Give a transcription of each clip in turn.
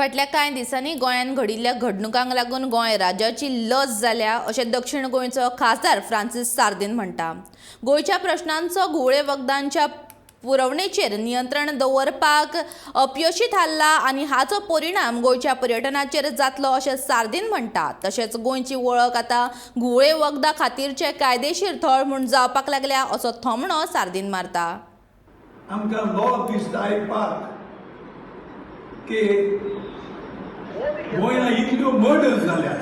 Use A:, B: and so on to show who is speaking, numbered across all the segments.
A: फाटल्या कांय दिसांनी गोंयांत घडिल्ल्या घडणुकांक लागून गोंय राज्याची लज जाल्या अशें दक्षिण गोंयचो खासदार फ्रांसीस सार्दीन म्हणटा. गोंयच्या प्रश्नांचो घुंवळे वखदांच्या पुरवणेचेर नियंत्रण दवरपाक अपयशी थारला आनी हाचो परिणाम गोंयच्या पर्यटनाचेर जातलो अशें सार्दीन म्हणटा. तशेंच गोंयची वळख आतां घुंवळे वखदां खातीरचें कायदेशीर थळ म्हूण जावपाक लागल्या असो थोमणो सार्दीन मारता.
B: आमकां लॉ दिसता आयकपाक की गोंयांत इतल्यो मर्डर्स जाल्यात,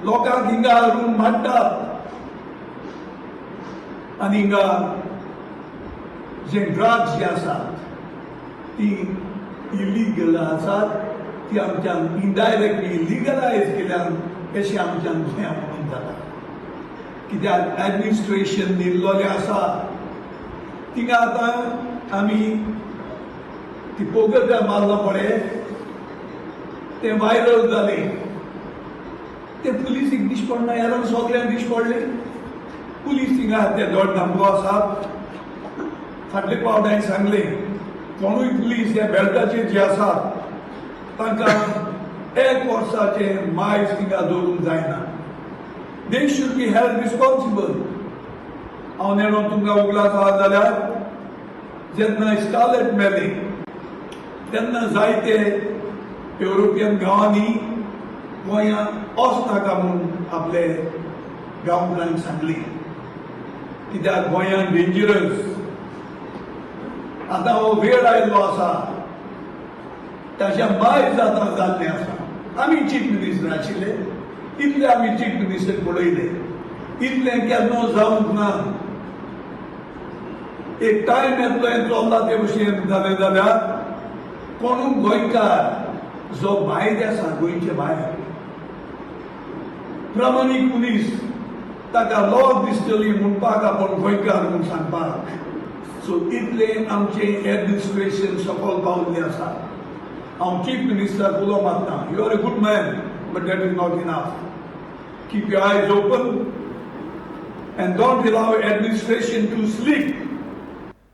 B: लोकांक हिंगा हाडून मारतात आनी हिंगा जे ड्रग्स जे आसात ती इलिगल आसात, ती आमच्यान इनडायरेक्टली लिगलायज केल्यान अशें आमच्यान गोंया म्हणून जाता. कित्याक एडमिनिस्ट्रेशन निर्लोलें आसा. थिंगा आतां आमी ती पोगोट्या मारलो पळय, तें वायरल जालें. ते पुलिसीक दिश्टी पडना, हेरांक सगल्यांक दिश्टी पडलें. पुलीस थिंगा ते दोड धामको आसात. फाटले पावट हांवें सांगलें, कोणूय पुलीस ह्या बेल्टाचेर जे आसात तांकां एक वर्साचें मायज थिंगा दवरूंक जायना. They should be held responsible. हांव नेणो, तुमकां उगडास आसा जाल्यार, जेन्ना स्कारलेट मेले तेन्ना जायते युरोपियन गांवांनी गोंयांत वचनाका म्हूण आपले गांवकारांक सांगली, कित्याक गोंयांत डेंजरस. आतां हो वेळ आयिल्लो आसा, ताच्या मायज आतां जाल्लें आसा. आमी चीफ मिनिस्टर आशिल्ले, इतले आमी चीफ मिनिस्टर पळयले, इतलें केन्ना जावंक ना. एक टायम येतलो, हें चल्ला ते भशेन जालें जाल्यार कोणूय गोंयकार जो भायर आसा, गोंयचे भायर, प्रामाणीक मनीस, ताका लज दिसतली म्हणपाक आपूण गोंयकार म्हूण सांगपाक. सो इतलें आमचें एडमिनिस्ट्रेशन सकयल पावल्लें आसा. हांव चीफ मिनिस्टराक उलो मारता, you are a good man, but that is not enough. Keep your eyes open and don't allow administration to sleep.